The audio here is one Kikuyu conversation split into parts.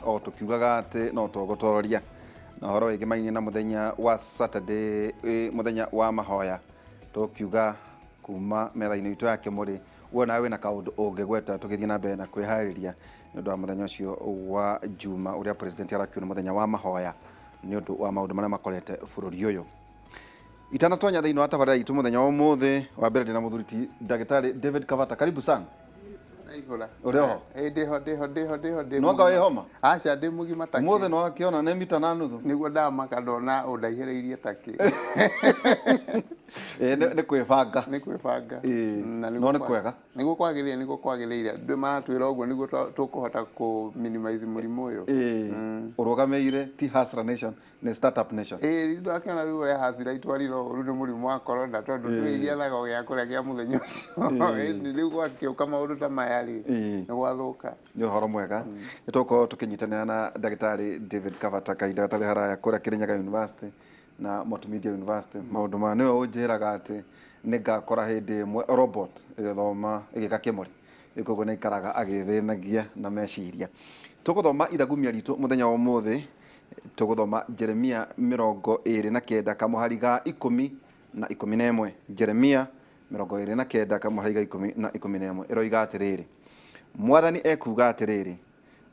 O tũkiugaga atĩ no tũgũtoria. Na ũhoro wĩgĩmainie na mũthenya wa Saturday, mũthenya wa mahoya, tũkiuga kuma metha-inĩ itũ ya kĩmũrĩ, we nawe wĩna kaũndũ ũngĩgweta tũgĩthiĩ na mbere na kwĩharĩria nĩ ũndũ wa mũthenya ũcio wa Juma ũrĩa president arakiuga nĩ mũthenya wa mahoya nĩ ũndũ wa maũndũ marĩa makorete bũrũri ũyũ. Itanatonya thĩinĩ wa tabarĩra itũ mũthenya wa ũmũthĩ, wa mbere ndĩna mũthuri ti ndagĩtarĩ David Kavata, karibu sana. Naihũra. Ũrĩ oho? Ĩ ndĩho ndĩho ndĩho ndĩho ndĩ Nĩ wanga mũgima. wĩ homa? Aca ndĩ mũgima takĩ. Ũmũthĩ nĩ wakĩona nĩ mita na nuthu. Nĩguo ndamaka ndona ũndaihĩrĩirie takĩ. Ĩ, nĩ kwĩbanga. Nĩ kwĩbanga. Ĩ, Na no nĩ kwega. Nĩguo kwagĩrĩire, nĩguo kwagĩrĩire. Andũ maratwĩra ũguo nĩguo tũkũhota kũ minimize mũrimũ ũyũ. Ĩ, ũrũgamĩire ti Hustler Nation, nĩ Startup Nation. Ĩ, ndakĩona rĩu ũrĩa Hustler itwarirwo ũru nĩ mũrimũ wa corona tondũ ndwĩgĩethaga o gĩa kũrĩa kĩa mũthenya ũcio. Ĩni rĩu gwakĩũka maũndũ ta maya rĩ, nĩ gwathũka. Nĩ ũhoro mwega. Nĩ tũgũkorwo tũkĩnyitanĩra na ndagĩtarĩ David Kavata kahinda gatarĩ haraya kũrĩa Kirinyaga University na Multimedia University. Maũndũ maya nĩwe ũnjĩraga atĩ nĩ ngakora hĩndĩ ĩmwe robot ĩgĩthoma ĩgĩka kĩmũrĩ. Rĩu koguo nĩ aikaraga agĩthĩnagia na meciria. Tũgũthoma ithagumia ritũ mũthenya wa ũmũthĩ. Tũgũthoma Jeremia 29 kamũhari ga 10 na 11. Jeremia 29 kamũhari ga 10 na 11 ĩroiga atĩrĩrĩ, Mwathani ekuuga atĩrĩrĩ,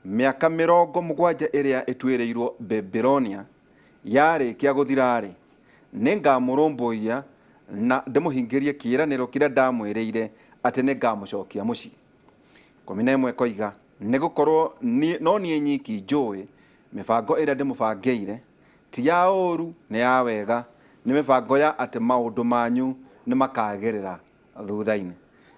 mĩaka 70 ĩrĩa ĩtuĩrĩirwo Babilonia yarĩkia gũthira-rĩ, nĩngamũrũmbũiya na ndĩmũhingĩrie kĩĩranĩro kĩrĩa ndamwĩrĩire atĩ nĩngamũcokia mũciĩ. 11 ĩkoiga, Nĩ gũkorwo no niĩ nyiki njũĩ mĩbango ĩrĩa ndĩmũbangĩire, ti ya ũũru, nĩ ya wega, nĩ mĩbango ya atĩ maũndũ manyu nĩmakagĩrĩra thutha-inĩ.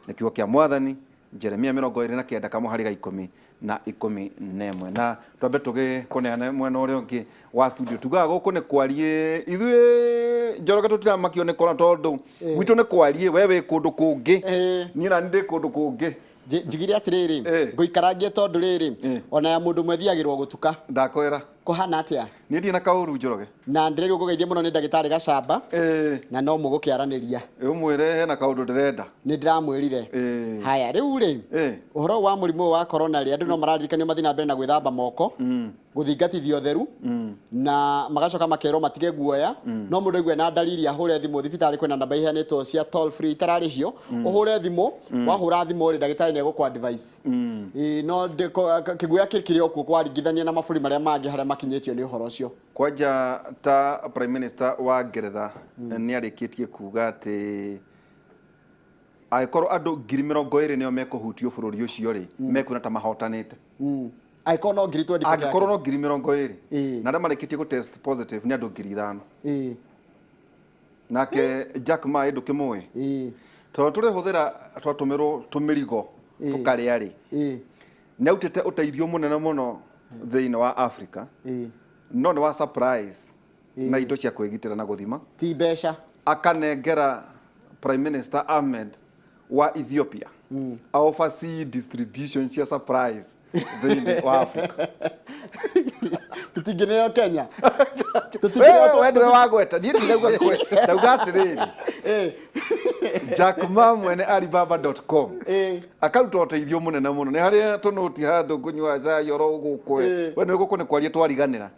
Nĩ kiugo kĩa Mwathani, Jeremia 29 kamũhari ga ikũmi na 11. Na twambe tũgĩkũneane mwena ũrĩa ũngĩ wa studio. Tugaga gũkũ nĩ kwariĩ, ithuĩ Njoroge tũtiramakio nĩ kora tondũ gwitũ nĩ kwariĩ, we wĩ kũndũ kũngĩ, niĩ nani ndĩ kũndũ kũngĩ. Njugire atĩrĩrĩ, ngũikarangie tondũ rĩrĩ, ona ya mũndũ ũmwe ĩthiagĩrwo gũtuka. Ndakwĩra. Kũhana atĩa? Niĩ ndirĩ na kaũru Njoroge. Na ndĩraigua ngũgeithie mũno nĩ ndagĩtarĩ Gacamba, na no mũgũkĩaranĩria. Ũmwĩre hena kaũndũ ndĩrenda. Nĩ ndĩramwĩrire. Haya, rĩu rĩ, ũhoro wa mũrimũ ũyũ wa corona rĩ, andũ no mararirikanio mathiĩ na mbere na gwĩthamba moko. Gũthingatithia ũtheru na magacoka makerwo matige guoya. No mũndũ aigue na ndariri ahũre thimũ thibitarĩ, kwĩna namba iheanĩtwo cia toll free itararĩhio, ũhũre thimũ. Wahũra thimũ rĩ, ndagĩtarĩ nĩ egũkũ advise. Ĩĩ, no kĩguoya kĩrĩ o kuo kwaringithania na mabũrũri marĩa mangĩ harĩa makinyĩtio nĩ ũhoro ũcio. Kwanja ta Prime Minister wa Ngeretha nĩ arĩkĩtie kuga atĩ angĩkorwo andũ 20,000 nĩo mekũhutio bũrũri ũcio rĩ, mekuona ta mahotanĩte. Angĩkorwo no ngiri 20 peke yake. Angĩkorwo no 20,000. Na arĩa marĩkĩtie gũ test positive nĩ andũ 5,000. Nake Jack Ma ndũkĩmũĩ? Tondũ tũrĩhũthĩra twatũmĩrwo tũmĩrigo tũkarĩa rĩ, nĩ autĩte ũteithio mũnene mũno thĩinĩ wa Africa, no nĩ wa surprise na indo cia kwĩgitĩra na gũthima. Ti mbeca. Akanengera Prime Minister Ahmed wa Ethiopia a oversee distribution cia surprise thĩinĩ wa Africa. Tũtingĩneo Kenya. We we nĩwe wagweta, niĩ ndinauga ndauga atĩrĩrĩ, Jack Ma mwene Alibaba.com akaruta ũteithio mũnene mũno, nĩ harĩa tũnũti handũ ngũnyua cai oro gũkũ, we nĩ gũkũ nĩ kwaria twariganĩra,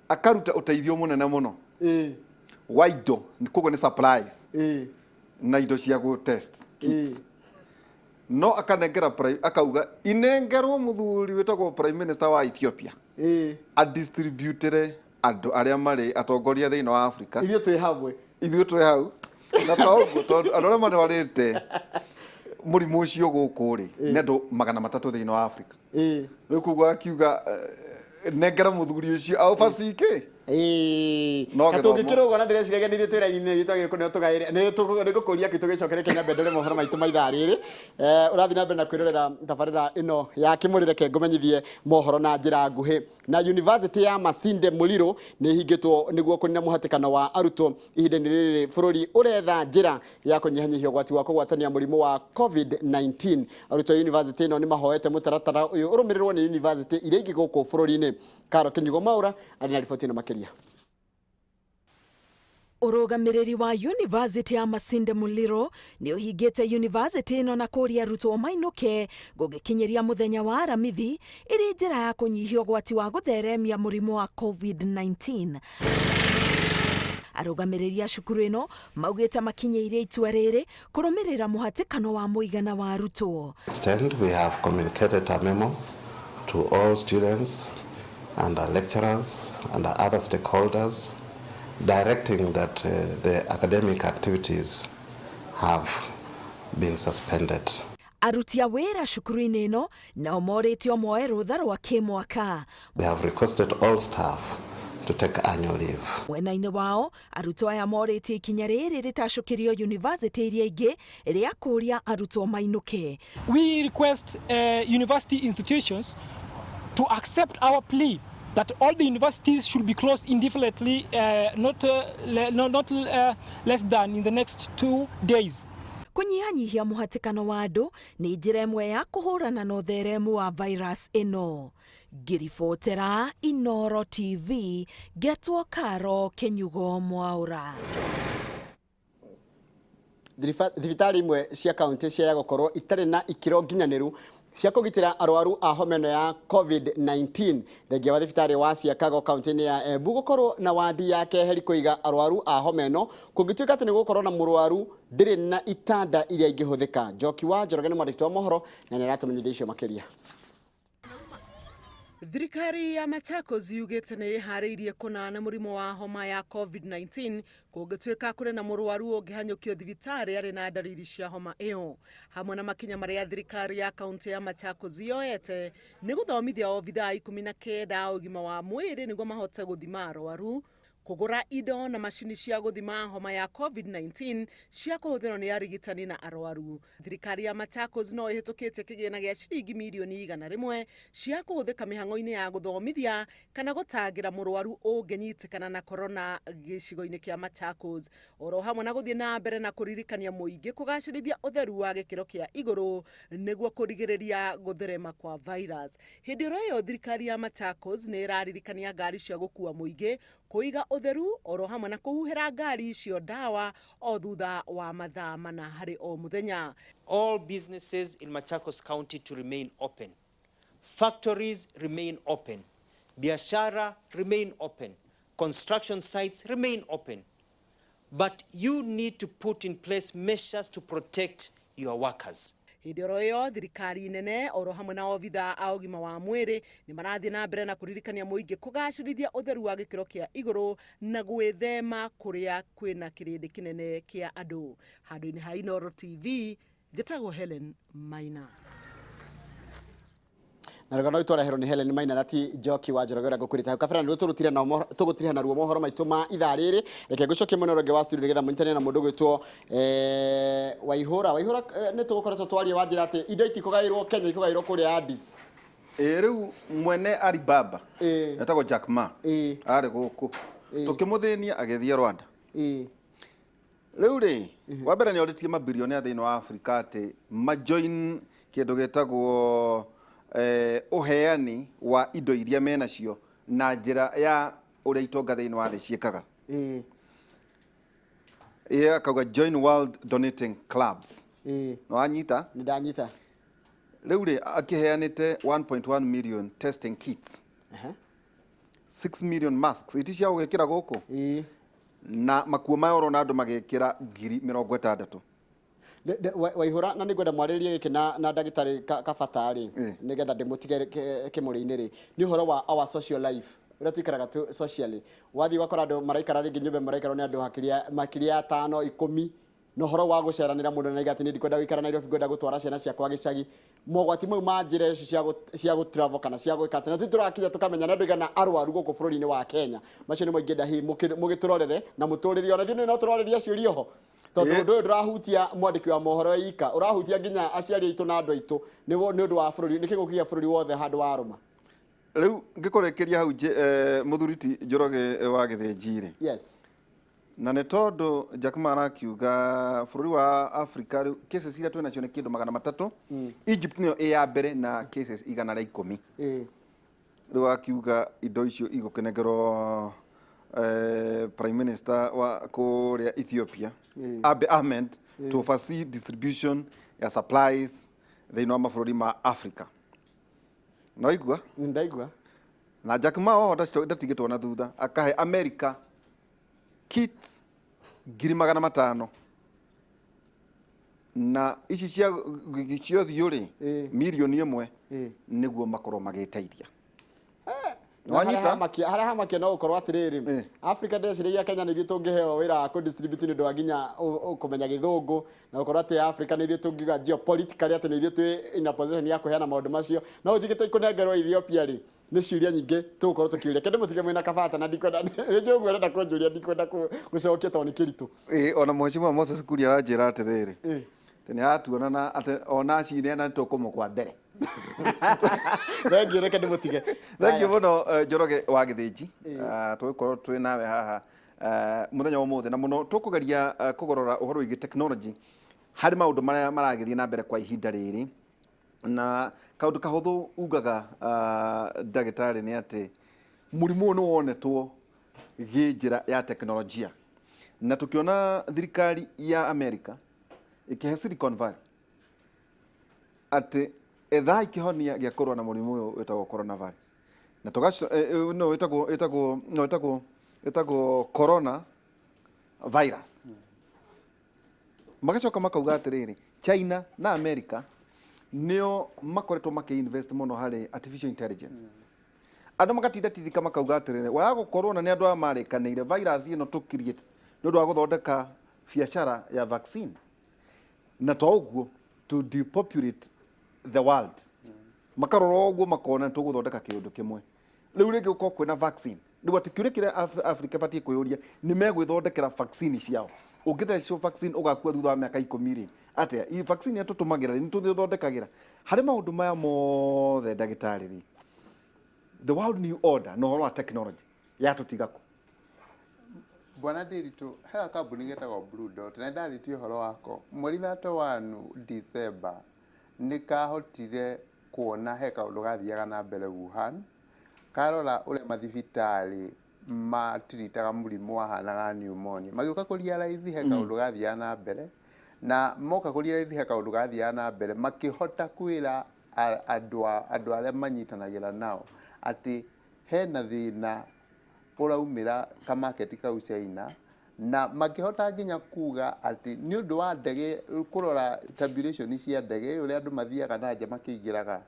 akaruta ũteithio mũnene mũno wa indo, koguo nĩ supplies na indo cia gũ test kits. No akanengera akauga inengerwo mũthuri wĩtagwo Prime Minister wa Ethiopia adistributĩre andũ arĩa marĩ atongoria thĩinĩ wa Africa. Ithuĩ twĩ hamwe. Ithuĩ twĩ hau na to ũguo, tondũ andũ arĩa marwarĩte mũrimũ ũcio gũkũ rĩ, nĩ andũ 300 thĩinĩ wa Africa. Rĩu koguo akiuga nengera mũthuri ũcio aũbacike. No Na gĩthomo. Tũngĩkĩrũgwo na ndĩreciragia nĩ ithuĩ twĩ raini-inĩ ithuĩ twagĩrĩirwo kũneo tũgaĩre. Nĩ ngũkũria kĩ tũgĩcokere Kenya mbere ndore mohoro maitũ ma ithaa rĩrĩ. Ũrathiĩ na mbere na kwĩrorera tabarĩra ĩno ya Kĩmũrĩ, reke ngũmenyithie mohoro na njĩra nguhĩ. Na University ya Masinde Muliro nĩ ĩhingĩtwo nĩguo kũnina mũhatĩkano wa arutwo ihinda-inĩ rĩrĩ bũrũri ũretha njĩra ya kũnyihanyihia ũgwati wa kũgwatania mũrimũ wa COVID-19. Arutwo a university ĩno nĩ mahoete mũtaratara ũyũ ũrũmĩrĩrwo nĩ university iria ingĩ gũkũ bũrũri-inĩ. Karo Kĩnyugo Maura arĩ na riboti ĩno makĩria. Ũrũgamĩrĩri wa Yunivasĩtĩ ya Masinde Muliro nĩ ũhingĩte yunivasĩtĩ ĩno na kũria arutwo mainũke gũgĩkinyĩria mũthenya wa Aramithi ĩrĩ njĩra ya kũnyihia ũgwati wa gũtheremia mũrimũ wa COVID-19. Arũgamĩrĩri a cukuru ĩno maugĩte makinyĩire itua rĩrĩ kũrũmĩrĩra mũhatĩkano wa mũigana wa arutwo. Extent, we have communicated a memo to all students and our lecturers and our other stakeholders directing that the academic activities have been suspended. Aruti a wĩra cukuru-inĩ ĩno nao morĩtio moe rũtha rwa kĩmwaka. We have requested all staff to take annual leave. Mwena-inĩ wao arutwo aya morĩtie ikinya rĩrĩ rĩtacũkĩrio yunivasĩtĩ iria ingĩ rĩa kũria arutwo mainũke. We request university institutions to accept our plea that all the universities should be closed indefinitely, not less than in the next 2 days. Kũnyihanyihia mũhatĩkano wa andũ nĩ njĩra ĩmwe ya kũhũrana na ũtheremu wa virus ĩno. Ngĩribotera Inoro TV, Getwo Karo Kĩnyugo Mwaũra. Thibitarĩ imwe cia kaunti ciaya gũkorwo itarĩ na ikĩro nginyanĩru cia kũgitĩra arwaru a homa ĩno ya COVID-19. Thengia wa thibitarĩ wa Siakago kaunti-inĩ ya Embu gũkorwo na wandi ya keheri kũiga arwaru a homa ĩno, kũngĩtuĩka atĩ nĩ gũkorwo na mũrwaru ndĩrĩ na itanda iria ingĩhũthĩka. Njoki wa Njoroge nĩ mwandĩki wa mohoro na nĩ aratũmenyithia icio makĩria. Thirikari ya Machakos yugĩte nĩ ĩharĩirie kũna na mũrimũ wa homa ya COVID-19 kũngĩtuĩka kũrĩ na mũrwaru ũngĩhanyũkio thibitarĩ arĩ na ndariri cia homa ĩyo. Hamwe na makinya marĩa thirikari ya kaunti ya Machakos yoete nĩ gũthomithia obithaa 19 a ũgima wa mwĩrĩ nĩguo mahote gũthima arwaru, kũgũra indo na macini cia gũthima homa ya COVID-19 cia kũhũthĩrwo nĩ arigitani na arwaru. Thirikari ya Machakos no ĩhĩtũkĩtie kĩgĩna gĩa ciringi mirioni 100 cia kũhũthĩka mĩhang'o-inĩ ya gũthomithia kana gũtangĩra mũrwaru ũngĩnyitĩkana na corona gĩcigo-inĩ kĩa Machakos, oro hamwe na gũthiĩ na mbere na kũririkania mũingĩ kũgacĩrithia ũtheru wa gĩkĩro kĩa igũrũ nĩguo kũrigĩrĩria gũtherema kwa virus. Hĩndĩ oro ĩyo thirikari ya Machakos nĩ ĩraririkania ngari cia gũkua mũingĩ kũiga ũtheru oro hamwe na kũhuhĩra ngari icio ndawa o thutha wa mathaa 4 harĩ o mũthenya. All businesses in Machakos County to remain open. Factories remain open. Biashara remain open. Construction sites remain open. But you need to put in place measures to protect your workers. Hĩndĩ oro ĩyo thirikari nene oro hamwe na obithaa a ũgima wa mwĩrĩ nĩ marathiĩ na mbere na kũririkania mũingĩ kũgacĩrithia ũtheru wa gĩkĩro kĩa igũrũ na gwĩthema kũrĩa kwĩna kĩrĩndĩ kĩnene kĩa andũ. Handũ-inĩ ha Inoro TV, njĩtagwo Helen Maina. Na rũgano rũu twareherwo nĩ Helen Maina na ti Njoki wa Njoroge ũrĩa ngũkwĩrĩte hau kabere, nĩruo tũrutire na tũgũtiriha naruo mohoro maitũ ma ithaa rĩrĩ. Reke ngũcokie mwena ũrĩa ũngĩ wa studio nĩgetha mũnyitane na mũndũ ũgwĩtwo Waihũra. Waihũra, nĩ tũgũkoretwo twaria wanjĩra atĩ indo itikũgaĩrwo Kenya, ikũgaĩrwo kũrĩa Addis. Ĩ rĩu mwene Alibaba etagwo Jack Ma, arĩ gũkũ tũkĩmũthĩnia agĩthiĩ Rwanda. Rĩu rĩ, wa mbere nĩ orĩtie mabirionea thĩinĩ wa Afrika atĩ majoin kĩndũ gĩtagwo ũheani wa indo iria menacio na njĩra ya ũrĩa itonga thĩinĩ wa thĩ ciĩkaga. Ĩ akauga join world donating clubs. Nĩwanyita? Nĩ ndanyita. Rĩu rĩ, akĩheanĩte 1.1 million testing kits, 6 million masks iti cia gũgĩkĩra gũkũ, na makuo maya ũrona andũ magĩkĩra 60,000. Waihũra, na nĩngwenda mwarĩrĩrie gĩkĩ na ndagĩtarĩ Kabata rĩ, nĩgetha ndĩmũtige kĩmũrĩ-inĩ rĩ, nĩ ũhoro wa our social life ũrĩa tũikaraga tu socially. Wathiĩ ũgakora andũ maraikara rĩngĩ nyũmba maraikarwo nĩ andũ makĩria ya 5 10, na ũhoro wa gũceranĩra mũndũ na atĩ niĩ ndikwenda gũikara Nairobi, ngwenda gũtwara ciana ciakwa gĩcagi. Mogwati mau ma njĩra icio cia gũ travel kana cia gwĩka atĩ, na tũthiĩ tũrakinya tũkamenya nĩ andũ aigana arwaru gũkũ bũrũri-inĩ wa Kenya. Macio nĩmo ingĩenda hihi mũgĩtũrorere na mũtũrĩrie, ona ithuĩ no tũrorĩrie ciũria ho, tondũ ũndũ ũyũ ndũrahutia mwandĩki wa mohoro ika, ũrahutia nginya aciari aitũ na andũ aitũ. Nĩ ũndũ wa bũrũri, nĩ kĩng'ũki gĩa bũrũri wothe handũ wa rũma. Rĩu ngĩkũrĩkĩria hau mũthuri ti Njoroge wa Gĩthĩnji rĩ. Na nĩ tondũ Jack Ma arakiuga bũrũri wa Afrika rĩu cases iria twĩnacio nĩ kĩndũ 300. Egypt nĩyo ĩ ya mbere na cases 110. Rĩu akiuga indo icio igũkĩnengerwo Prime Minister wa kũrĩa Ethiopia Abiy Ahmed to oversee distribution ya supplies thĩinĩ wa mabũrũri ma Africa. Naigua? Ndaigua. Na Jack Ma oho ndatigĩtwo na thutha, akahe America kits 500,000 na ici cia cia ũthiũ rĩ, 1 million nĩguo makorwo magĩteithia. Na Wanyita? harĩa hamakia no gũkorwo atĩrĩrĩ, Africa ndeciragia Kenya nĩ ithuĩ tũngĩheo wĩra wa kũdistribute nĩ ũndũ wa nginya kũmenya gĩthũngũ, na gũkorwo atĩ Africa nĩ ithuĩ tũngiuga geopolitically atĩ nĩ ithuĩ twĩ in a position ya kũheana maũndũ macio. No ũnjigĩte ikũnengerwo Ethiopia rĩ, nĩ ciũria nyingĩ tũgũkorwo tũkĩũria. Kende mũtige mwĩna kabata na ndikwenda nĩ njũĩ ũguo ũrenda kũnjũria, ndikwenda gũcokia tondũ nĩ kĩritũ. Ĩĩ, ona mheshimiwa Moses Kuria aranjĩra atĩrĩrĩ, atĩ nĩ aratuona na atĩ ona acineana nĩ tũkũmũkwa mbere. Thengiũ, reke ndĩmũtige. Thengiũ mũno, Njoroge wa Gĩthĩnji. Tũgũkorwo twĩ nawe haha mũthenya wa ũmũthĩ, na mũno tũkũgeria kũgorora ũhoro wĩgiĩ technology harĩ maũndũ marĩa maragĩthiĩ na mbere kwa ihinda rĩrĩ. Na kaũndũ kahũthũ ugaga, ndagĩtarĩ, nĩ atĩ mũrimũ ũyũ nĩ wonetwo gĩ njĩra ya teknolojia, na tũkĩona thirikari ya America ĩkĩhe Silicon Valley atĩ ethai kĩhonia gĩa kũrũa na mũrimũ ũyũ wĩtagwo coronavirus, na tũgaco no wĩtagwo no wĩtagwo corona virus. Magacoka makauga atĩrĩrĩ, China na America nĩo makoretwo makĩ-invest mũno harĩ artificial intelligence. Andũ magatinda tindika makauga atĩrĩrĩ, waya gũkorwo na nĩ andũ aya marĩkanĩire virus ĩno tũ create nĩ ũndũ wa gũthondeka biacara ya vaccine, na to ũguo, to depopulate the world. Makarora ũguo makona nĩ tũgũthondeka kĩũndũ kĩmwe rĩu rĩngĩ gũkorwo kwĩna vaccine. Rĩu atĩ kĩũria kĩrĩa Africa ĩbatiĩ kwĩyũria, nĩ megwĩthondekera vaccine ciao? Ũngĩthecwo vaccine ũgakua thutha wa mĩaka 10 rĩ, atĩa i vaccine ĩrĩa tũtũmagĩra rĩ, nĩ tũthondekagĩra harĩ maũndũ maya mothe, ndagĩtarĩ rĩ, the world new order na ũhoro wa technology yatũtiga kũ? Bwana Ndiritu, he kambuni getagwo Blue Dot na ndarĩtie ũhoro wako mweri 31 December. Nĩ kahotire kuona he kaũndũ gathiaga na mbere Wuhan. Karora ũrĩa mathibitarĩ matiritaga mũrimũ wahanaga pneumonia, magĩũka kũ realize he kaũndũ gathiaga na mbere, na moka kũ realize he kaũndũ gathiaga na mbere, makĩhota kwĩra andũ arĩa manyitanagĩra nao atĩ hena thĩna ũraumĩra kamaketi kau China, na makĩhota nginya kuga atĩ nĩ ũndũ wa ndege, kũrora tabulation cia ndege ũrĩa andũ mathiaga na nja makĩingĩraga,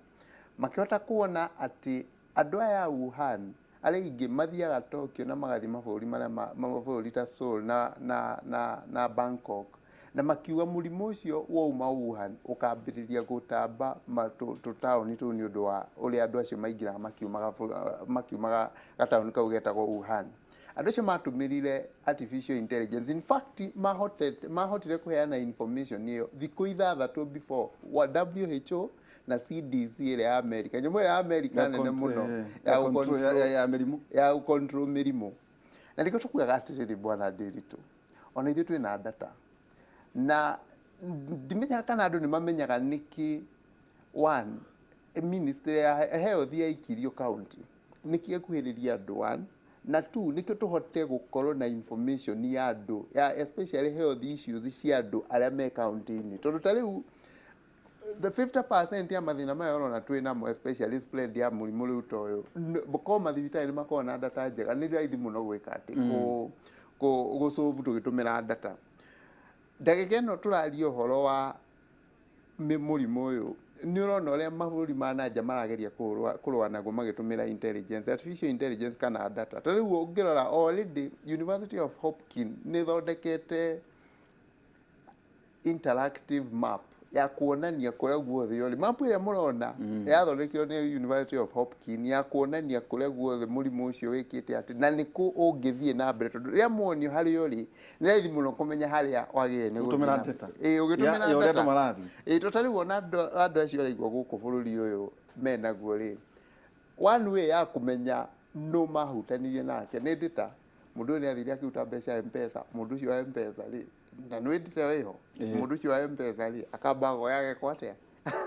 makĩhota kuona atĩ andũ aya a Wuhan arĩa aingĩ mathiaga Tokyo na magathiĩ mabũrũri marĩa mabũrũri ta Seoul na Bangkok, na makiuga mũrimũ ũcio wauma Wuhan ũkambĩrĩria gũtamba tũtaũni tũu nĩ ũndũ wa ũrĩa andũ acio maingĩraga makiumaga gataũni kau getagwo Wuhan. Andũ acio matũmĩrire artificial intelligence. In fact, mahotire kũheana information ĩyo thikũ 6 before wa WHO na CDC ĩrĩa ya America, nyamũ ĩrĩa ya America nene mũno ya ya mĩrimũ. Ya gũcontrol mĩrimũ. Na nĩkĩo tũkugaga atĩrĩrĩ, bwana Ndiritu, ona ithuĩ twĩna data, na ndimenyaga kana andũ nĩ mamenyaga nĩkĩ one ministry ya health yaikirio county, nĩkĩ ĩkuhĩrĩria andũ, one, na two, nĩkĩo tũhote gũkorwo na information ya andũ, ya especially health issues cia andũ arĩa me county-inĩ, tondũ ta rĩu the 50% ya mathĩna maya ũrona twĩ namo, especially spread ya mũrimũ rĩu ta ũyũ, korwo mathibitarĩ nĩ makoragwo na data njega, nĩ raithi mũno gwĩka atĩ gũsolve tũgĩtũmĩra data. Ndagĩka ĩno tũraria ũhoro wa mũrimũ ũyũ, nĩ ũrona ũrĩa mabũrũri ma nanja marageria kũrũa naguo magĩtũmĩra intelligence, artificial intelligence kana data. Ta rĩu ũngĩrora, already University of Hopkins nĩ ĩthondekete interactive map ya kuonania kũrĩa guothe ũrĩ. Map ĩrĩa mũrona yathondekirwo nĩ University of Hopkins ya kuonania kũrĩa guothe mũrimũ ũcio wĩkĩte atĩ na nĩ kũ ũngĩthiĩ na mbere, tondũ rĩrĩa muonio harĩa ũrĩ nĩ raithi mũno kũmenya harĩa wagĩrĩire nĩ gũthiĩ Gũtũmĩra na mbere. data. Ĩĩ, ũgĩtũmĩra Ya ũrĩa andũ data. marathiĩ. Ĩĩ, to ta rĩu ona andũ acio ũraigua gũkũ bũrũri ũyũ menaguo rĩ, one way ya kũmenya nũ mahutanirie nake nĩ data. Mũndũ ũyũ nĩ athire akĩruta mbeca M-Pesa, mũndũ ũcio wa M-Pesa rĩ, na nĩ data ĩho, mũndũ ũcio wa M-Pesa rĩ, akamba agoya agekwo atĩa?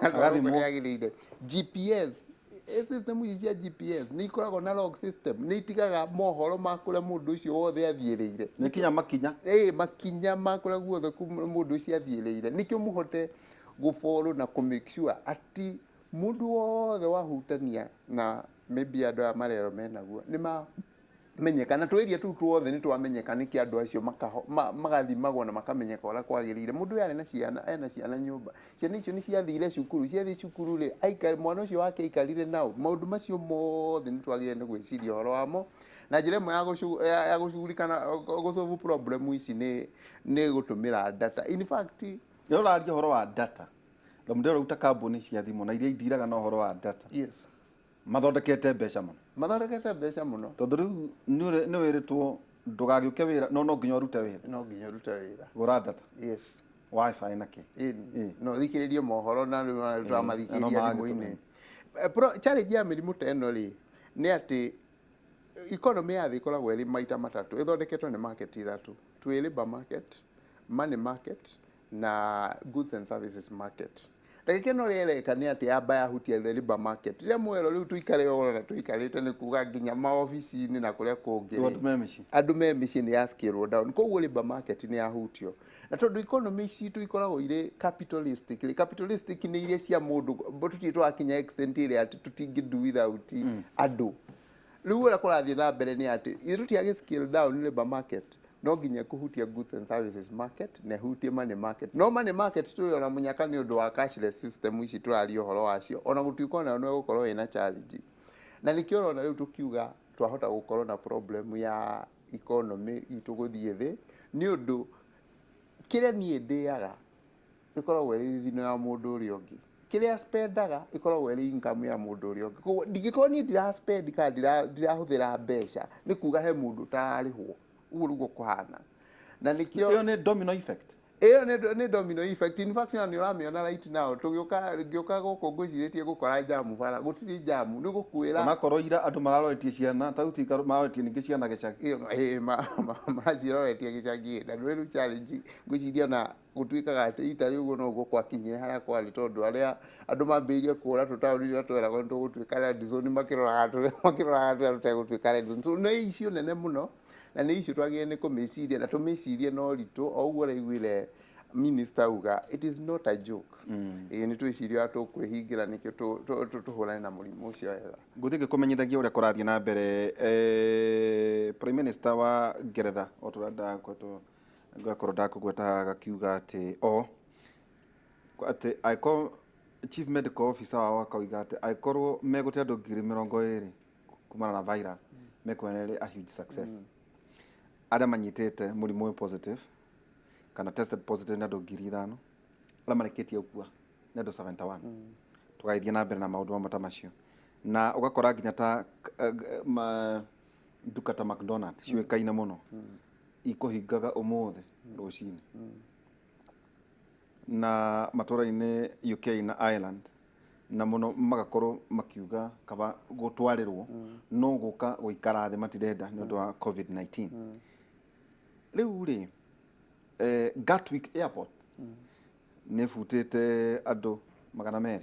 Agathimwo. Ũrĩa yagĩrĩire. GPS System ici cia GPS nĩ ikoragwo na log system, nĩ itigaga mohoro ma kũrĩa mũndũ ũcio wothe athiĩrĩire. Nĩ kinya makinya. Ĩĩ, makinya ma kũrĩa guothe mũndũ ũcio athiĩrĩire, nĩkĩo mũhote gũ follow na kũ make sure atĩ mũndũ wothe wahutania na maybe andũ aya marerwo menaguo nĩ mamenyeka, na twĩria tũu tuothe nĩ twamenyeka, nĩkĩ andũ acio magathimagwo na makamenyeka ũrĩa kwagĩrĩire. Mũndũ ũyũ arĩ na ciana, ena ciana nyũmba, ciana icio nĩ ciathire cukuru, ciathiĩ cukuru rĩ, mwana ũcio wake aikarire nao. Maũndũ macio mothe nĩ twagĩrĩire nĩ gwĩciria ũhoro wamo, na njĩra ĩmwe ya gũcugurika na gũsolve problem ici nĩ gũtũmĩra data. In fact, Nĩ ũraria ũhoro wa data na mũndũ ũrauta kambuni cia thimũ na iria indiraga na ũhoro wa data mathondekete mbeca mũno. Mathondekete mbeca mũno. Tondũ rĩu nĩ wĩrĩtwo ndũgagĩũke wĩra, no nginya ũrute wĩra. No nginya ũrute wĩra. Gũra data. Wifi na kĩ. Ĩni. No thikĩrĩrie mohoro na rĩu ona tũramathikĩrĩria thimũ-inĩ. Challenge ya mĩrimũ ta ĩno rĩ, nĩ atĩ economy ya thĩ ĩkoragwo ĩrĩ maita matatũ, ĩthondeketwo nĩ market ithatũ. Twĩ labour market, money market na goods and services market. Ndagĩka ĩno ũrĩa ĩreka nĩ atĩ yamba yahutia the labour market. Rĩrĩa mwerwo rĩu tũikare oro na tũikarĩte, nĩ kuga nginya maobici-inĩ na kũrĩa kũngĩ rĩ, andũ me mĩciĩ. Andũ me mĩciĩ nĩ ya scale down, koguo labour market nĩ yahutio. Na tondũ economy citũ ikoragwo irĩ capitalistic rĩ, capitalistic nĩ iria cia mũndũ, tũtirĩ tũrakinya extent ĩrĩa atĩ tũtingĩ do without andũ. Rĩu ũrĩa kũrathiĩ na mbere nĩ atĩ ithuĩ tũtiagĩ scale down labour market, no nginya kũhutia goods and services market na ĩhutie money market. No money market tũrĩ ona mũnyaka nĩ ũndũ wa cashless system ici tũraria ũhoro wacio, ona gũtuĩka onayo no ĩgũkorwo ĩna challenge. Na nĩkĩo ũrona rĩu tũkiuga twahota gũkorwo na problem ya economy itũ gũthiĩ thĩ, nĩ ũndũ kĩrĩa niĩ ndĩaga ĩkoragwo ĩrĩ thithino ya mũndũ ũrĩa ũngĩ, kĩrĩa spendaga ĩkoragwo ĩrĩ income ya mũndũ ũrĩa ũngĩ. Koguo ndingĩkorwo niĩ ndira spend kana ndirahũthĩra mbeca, nĩ kuga he mũndũ ũtararĩhwo. Ũguo nĩguo kũhana, na nĩkĩo Ĩyo nĩ domino effect. Ĩyo nĩ domino effect. In fact, na nĩ ũramĩona right now. Tũgĩũka, ngĩũka gũkũ ngwĩcirĩtie gũkora jamu bara, gũtirĩ jamu, nĩ gũkwĩra. Onakorwo ira andũ mararoretie ciana ta rĩu mararoretie ningĩ ciana gĩcagi. Ĩyo, ĩĩ, maciroretie gĩcagi, na nĩ rĩu challenge ngwĩciria ona gũtuĩkaga atĩ ita rĩ ũguo noguo gwakinyire harĩa kwarĩ, tondũ arĩa andũ mambĩrĩirie kũra tũtaũni rĩrĩa tweragwo nĩ tũgũtuĩka red zone, makĩroraga tũrĩa tũtegũtuĩka red zone. So nĩ issue nene mũno, na nĩ issue twagĩrĩire nĩ kũmĩciria na tũmĩcirie na ũritũ. O ũguo ũraiguire minister auga, it is not a joke. Ĩĩ, nĩ twĩcirie ũrĩa tũkwĩhingĩra nĩkĩo tũhũrane na mũrimũ ũcio wega. Ngũthiĩ ngĩkũmenyithagia ũrĩa kũrathiĩ na mbere. Prime Minister wa Ngeretha, o tũrĩa ndakwetwo ngakorwo ndakũgweta, agakiuga atĩ o atĩ angĩkorwo chief medical officer wao akauga atĩ angĩkorwo megũte andũ 20,000 kumana na virus, mekuona ĩrĩ a huge success. Arĩa manyitĩte mũrimũ ũyũ positive kana tested positive nĩ andũ 5,000, arĩa marĩkĩtie gũkua nĩ andũ 71. Tũgagĩthiĩ na mbere na maũndũ mamwe ta macio, na ũgakora nginya ta nduka ta McDonald ciũĩkaine mũno ikũhingaga ũmũthĩ rũcinĩ, na matũra-inĩ UK na Ireland na mũno magakorwo makiuga kaba gũtwarĩrwo no gũka gũikara thĩ matirenda nĩ ũndũ wa COVID-19. Rĩu rĩ, Gatwick Airport nĩ ĩbutĩte andũ 200.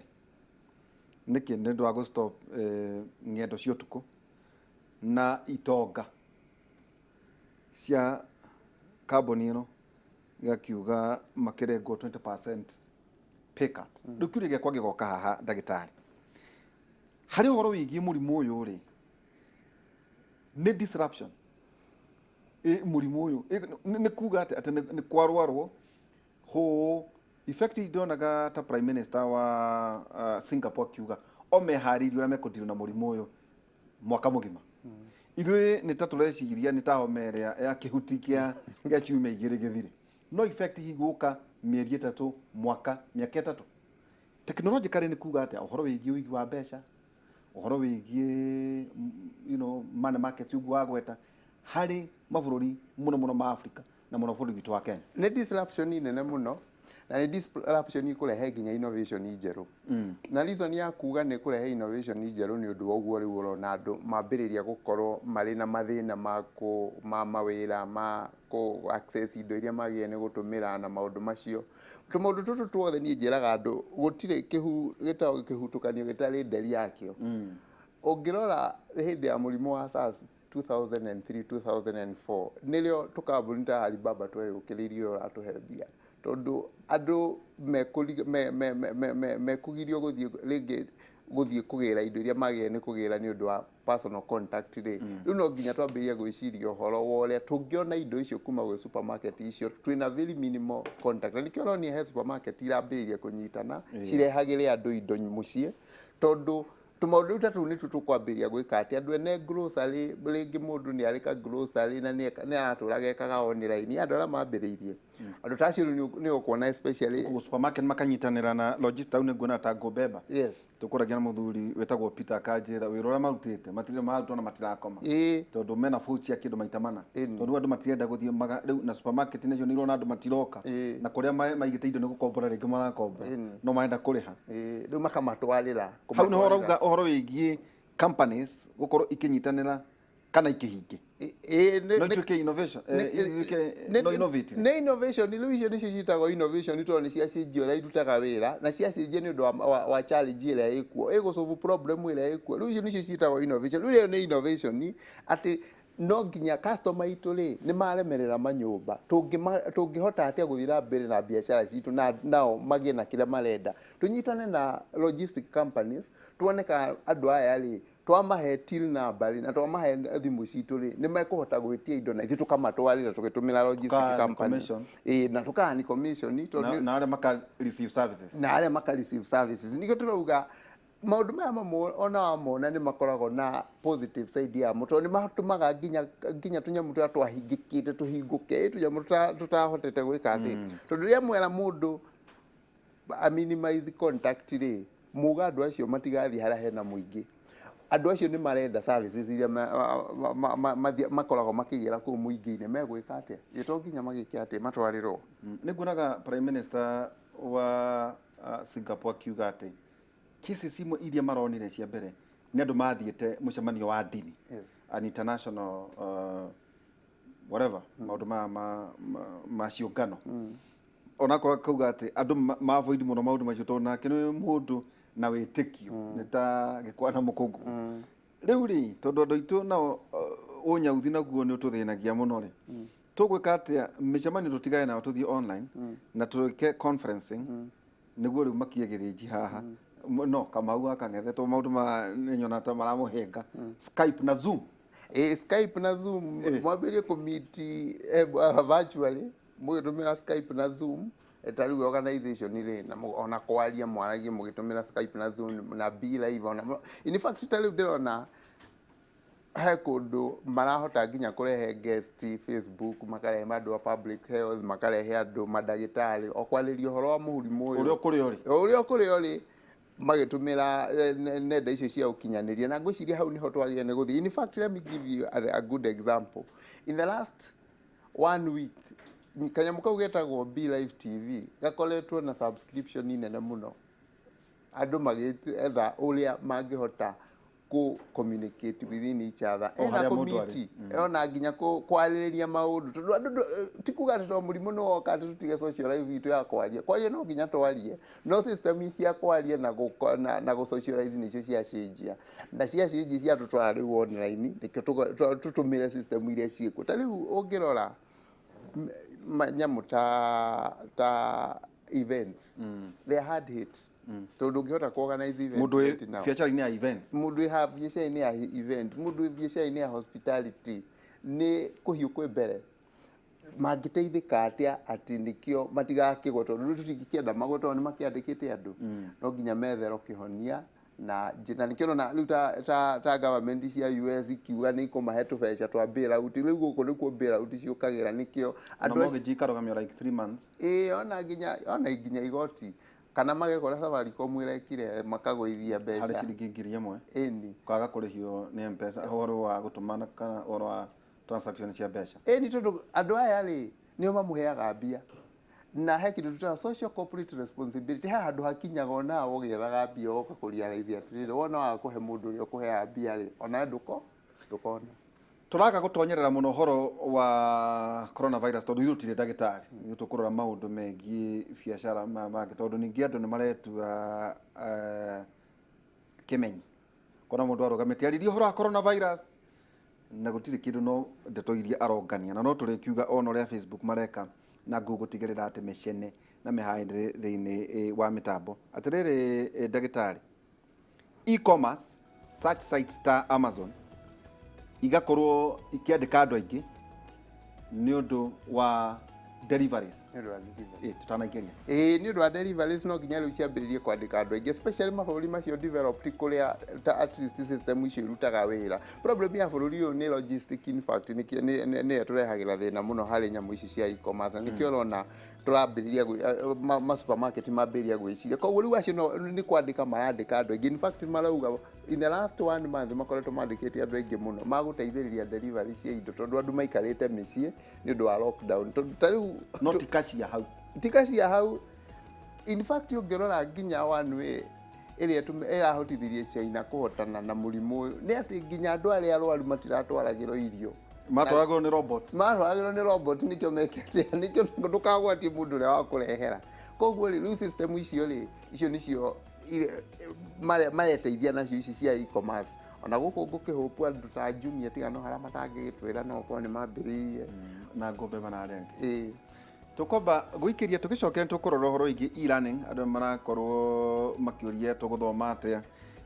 Nĩkĩ? Nĩ ũndũ wa gũ stop ng'endo cia ũtukũ, na itonga cia kambuni ĩno igakiuga makĩrengwo 20% pay cut. Rĩu kĩũria gĩakwa gĩgoka haha, ndagĩtarĩ, harĩ ũhoro wĩgiĩ mũrimũ ũyũ rĩ, nĩ disruption mũrimũ ũyũ nĩ kuga atĩ nĩ kwarwarwo hũ effect. Ndonaga ta prime minister wa Singapore akiuga o meharĩirie ũrĩa mekũdeal na mũrimũ ũyũ mwaka mũgima. Ithuĩ nĩ ta tũreciria nĩ ta homa ĩrĩa ya kĩhuti kĩa ciumia 2 gĩthire, no effect igũka mĩeri 3, mwaka, mĩaka 3. Technologically nĩ kuga atĩa ũhoro wĩgiĩ ũigi wa mbeca, ũhoro wĩgiĩ money market ũguo wagweta, harĩ mabũrũri mũno mũno ma Africa na mũno bũrũri witũ wa Kenya? Nĩ disruption nene mũno. Na nĩ disruption ĩkũrehe nginya innovation njerũ. Na reason ya kuga nĩ kũrehe innovation njerũ nĩ ũndũ wa ũguo rĩu ũrona andũ mambĩrĩria gũkorwo marĩ na mathĩna ma kũ ma mawĩra ma kũ access indo iria magĩrĩire nĩ gũtũmĩra na maũndũ macio. Tũmaũndũ tũtũ tuothe niĩ njĩraga andũ gũtirĩ kĩhu gĩtagwo kĩhutũkanio gĩtarĩ nderi yakĩo. Ũngĩrora hĩndĩ ya mũrimũ wa SARS 2003 2004 nĩrĩo tũkambuni ta Alibaba tweyũkĩrĩirie ũratũhe mbia tondũ andũ mekũgirio gũthiĩ rĩngĩ gũthiĩ kũgĩra indo iria magĩrĩire nĩ kũgĩra nĩ ũndũ wa personal contact rĩ, rĩu no nginya twambĩrĩrie gwĩciria ũhoro wa ũrĩa tũngĩona indo icio kuma gwĩ supermarket icio twĩna very minimal contact. Na nĩkĩo ũronire he supermarket irambĩrĩria kũnyitana cirehagĩre andũ indo mũciĩ, tondũ tũmaũndũ rĩu ta tũu nĩtuo tũkwambĩrĩria gwĩka atĩ andũ ene grocery, rĩngĩ mũndũ nĩ arĩ ka grocery na nĩ aratũraga ekaga online, andũ arĩa mambĩrĩirie andũ ta acio rĩu nĩ ũkuona especially Koguo supermarket makanyitanĩra na Logista au nĩnguona ta Ngobeba. Yes. Tũkũragia na mũthuri wĩtagwo Peter akanjĩra wĩra ũrĩa marutĩte matirĩ marutwo na matirakoma. Tondũ mena voucher kĩndũ maita mana. Tondũ andũ matirenda gũthiĩ maga rĩu na supermarket nacio nĩ irona andũ matiroka. Na kũrĩa maigĩte indo nĩ gũkombora rĩngĩ marakombora. No marenda kũrĩha. Rĩu makamatwarĩra. Hau nĩho ũrauga ũhoro wĩgiĩ companies gũkorwo ikĩnyitanĩra kana ikĩhinge. No ituĩke innovation, ituĩke no innovative. Nĩ innovation, rĩu icio nĩcio ciĩtagwo innovation tondũ nĩ ciacenjia ũrĩa irutaga wĩra na ciacenjia nĩ ũndũ wa challenge ĩrĩa ĩkuo, ĩgũ solve problem ĩrĩa ĩkuo. Rĩu icio nĩcio ciĩtagwo innovation. Rĩu ĩyo nĩ innovation atĩ no nginya customer itũ rĩ nĩ maremerera manyũmba, tũngĩhota atĩa gũthiĩ na mbere na biacara citũ na nao magĩe na kĩrĩa marenda. Tũnyitane na logistic companies tuone kana andũ aya rĩ twamahe till number rĩ na twamahe thimũ citũ rĩ nĩ mekũhota gwĩtia indo na ithuĩ tũkamatwarĩra tũgĩtũmĩra logistic Tũka company. Commission. Ĩĩ, na tũkaani commission tondũ Na arĩa maka receive services. Na arĩa maka receive services. Nĩkĩo tũrauga maũndũ maya mamwe ona wamona nĩ makoragwo na positive side yamo, tondũ nĩ matũmaga nginya tũnyamũ tũrĩa twahingĩkĩte tũhingũke, tũnyamũ tũtahotete gwĩka atĩ tondũ rĩrĩa mwera mũndũ a minimize contact rĩ, muga andũ acio matigathiĩ harĩa hena mũingĩ. Andũ acio nĩ marenda services iria makoragwo makĩgĩra kũu mũingĩ-inĩ, megwĩka atĩa? Ĩ to nginya magĩke atĩ matwarĩrwo. Nĩ nguonaga Prime Minister wa Singapore akiuga atĩ cases imwe iria maronire cia mbere nĩ andũ mathiĩte mũcemanio wa ndini, an international whatever, maũndũ ma ciũngano. Onakorwo akauga atĩ andũ ma avoid mũno maũndũ macio tondũ nake nĩ mũndũ na wĩtĩkio nĩ ta gĩkwa na mũkũngũ. Rĩu rĩ, tondũ andũ aitũ nao ũnyauthi naguo nĩ ũtũthĩnagia mũno rĩ, tũgwĩka atĩa mĩcemanio tũtigane nayo tũthiĩ online na twĩke conferencing nĩguo rĩu makie gĩthĩnji haha no Kamau akang'ethe tondũ maũndũ ma nĩ nyona ta maramũhĩnga Skype na Zoom. Ĩ, Skype na Zoom, mwambĩrĩrie kũmeet virtually mũgĩtũmĩra Skype na Zoom. Ta rĩu organization rĩ na ona kwaria mwaragie mũgĩtũmĩra Skype na Zoom na Be Live ona in fact ta rĩu ndĩrona he kũndũ marahota nginya kũrehe guest Facebook, makarehe andũ a public health, makarehe andũ mandagĩtarĩ o kwarĩria ũhoro wa mũrimũ ũyũ. Ũrĩa ũkũrĩa ũrĩ. Ũrĩa ũkũrĩa ũrĩ magĩtũmĩra nenda icio cia ũkinyanĩria, na ngwĩciria hau nĩho twagĩrĩire nĩ gũthiĩ. In fact, let me give you a good example. In the last one week, kanyamũ kau getagwo Be Live TV gakoretwo na subscription nene mũno, andũ magĩetha ũrĩa mangĩhota kũ communicate within each other. O Ena harĩa mũndũ arĩ. committee ona nginya kwarĩrĩria maũndũ, tondũ andũ ti kuga atĩ to mũrimũ nĩ woka atĩ tũtige social life itũ ya kwaria. Kwaria no nginya twarie, no system cia kwaria na gũ socialize nĩcio ciacenjia, na ciacenjia ciatũtwara rĩu online, nĩkĩo tũtũmĩre system iria ciĩkuo. Ta rĩu ũngĩrora nyamũ ta events, they are hard hit, tondũ ndũngĩhota kũ organize event Mũndũ wĩ right now. biacara-inĩ ya events, Mũndũ wĩ biacara-inĩ ya event, mũndũ wĩ biacara-inĩ ya hospitality nĩ kũhiũ kwĩ mbere. Mangĩteithĩka atĩa atĩ nĩkĩo matigakĩgwe? Tondũ rĩu tũtingĩkĩenda magwe, tondũ nĩ makĩandĩkĩte andũ. No nginya metherwo kĩhonia na njĩra, nĩkĩo ũrona rĩu ta government cia US ikiuga nĩ ikũmahe tũbeca twa bailout. Rĩu gũkũ nĩkuo bailout ciũkagĩra, nĩkĩo na andũ mortgage ikarũgamio like 3 months. Ĩĩ, ona nginya igoti kana magekora Safaricom ĩrekire makagũithia harĩ mbeca ciringi 1,000. Ĩni. Kwaga kũrĩhio nĩ M-Pesa ũhoro wa gũtũmana kana ũhoro wa transaction cia mbeca. Ĩni, tondũ andũ aya rĩ nĩo mamũheaga mbia. Na he kĩndũ tũtaga social corporate responsibility, he handũ hakinyaga onawe ũgĩethaga mbia ũgoka kũrealize atĩrĩrĩ, wona waga kũhe mũndũ ũrĩa ũkũheaga mbia rĩ, onawe ndũkona. Tũraga gũtonyerera mũno ũhoro wa coronavirus tondũ ithuĩ tũtirĩ ndagĩtarĩ, ithuĩ tũkũrora maũndũ megiĩ biacara mangĩ, tondũ ningĩ andũ nĩ maretua kĩmenyi kona mũndũ arũgamĩte aririe ũhoro wa coronavirus na gũtirĩ kĩndũ, no ndeto iria arongania, na no tũrĩkiuga ona ũrĩa Facebook mareka na Google tigĩrĩra atĩ mĩcene na mĩhaĩndĩ thĩinĩ wa mĩtambo. Atĩrĩrĩ ndagĩtarĩ, e-commerce search sites ta Amazon igakorwo ikĩandĩka andũ aingĩ nĩ ũndũ wa deliveries. Nĩ ũndũ wa delivery. Tũtanaingĩria. Ĩĩ, nĩ ũndũ wa deliveries no nginya rĩu ciambĩrĩrie kwandĩka andũ aingĩ, especially mabũrũri macio developed kũrĩa ta at least system icio irutaga wĩra. Problem ya bũrũri ũyũ nĩ logistic, in fact nĩkĩo nĩyo tũrehagĩra thĩna mũno harĩ nyamũ ici cia e-commerce, na nĩkĩo ũrona tũrambĩrĩria ma supermarket mambĩrĩria gwĩciria. Koguo rĩu acio no nĩ kwandĩka marandĩka andũ aingĩ. In fact marauga in the last one month makoretwo mandĩkĩte andũ aingĩ mũno magũteithĩrĩria delivery cia indo, tondũ andũ maikarĩte mĩciĩ nĩ ũndũ wa lockdown, tondũ ta rĩu no ti kacia hau. Ti kacia hau. In fact ũngĩrora nginya one way ĩrĩa ĩrahotithirie China kũhotana na mũrimũ ũyũ nĩ atĩ nginya andũ arĩa arwaru matiratwaragĩrwo irio. Matwaragwo nĩ robot. Matwaragĩrwo nĩ robot. Nĩkĩo mekĩte, nĩkĩo ndũkagwatie mũndũ ũrĩa wa kũrehera. Koguo rĩ, rĩu system icio rĩ, icio nĩcio mareteithia nacio ici cia e-commerce. Ona gũkũ ngũkĩhũpu andũ ta Jumia, tiga no harĩa matangĩgĩtwĩra no okorwo nĩ mambĩrĩirie. Na ngombe mararĩa. Ĩĩ. Tũkwamba gũikĩria, tũgĩcokera tũkũrora ũhoro wĩgiĩ e-learning. Andũ marakorwo makĩũria tũgũthoma atĩa.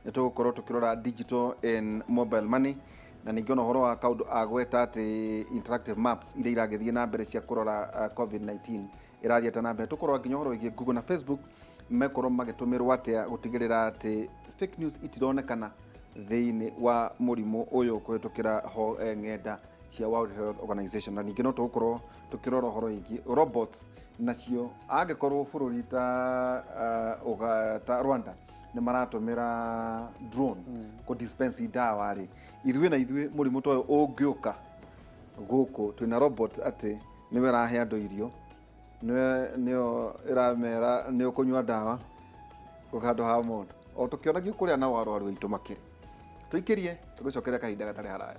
Nĩ tũgũkorwo tũkĩrora digital and mobile money, na ningĩ ona ũhoro wa kaũndũ agweta atĩ interactive maps iria iragĩthiĩ na mbere cia kũrora COVID-19 ĩrathiĩ atĩa na mbere. Tũkũrora nginya ũhoro wĩgiĩ Google na Facebook mekorwo magĩtũmĩrwo atĩa gũtigĩrĩra atĩ fake news itironekana thĩinĩ wa mũrimũ ũyũ kũhĩtũkĩra ho ng'enda cia World Health Organization. Na ningĩ no tũgũkorwo tũkĩrora ũhoro wĩgiĩ robots nacio, angĩkorwo bũrũri ta Rwanda nĩ maratũmĩra drone kũ dispense ndawa rĩ, ithuĩ na ithuĩ mũrimũ ta ũyũ ũngĩũka gũkũ twĩna robot atĩ nĩwe ĩrahe andũ irio, nĩwe nĩyo ĩramera nĩ ũkũnyua ndawa handũ ha mũndũ, o tũkĩonagio kũrĩa nao arwaru aitũ makĩrĩ. Tũikĩrie, tũgĩcokeria kahinda gatarĩ haraya.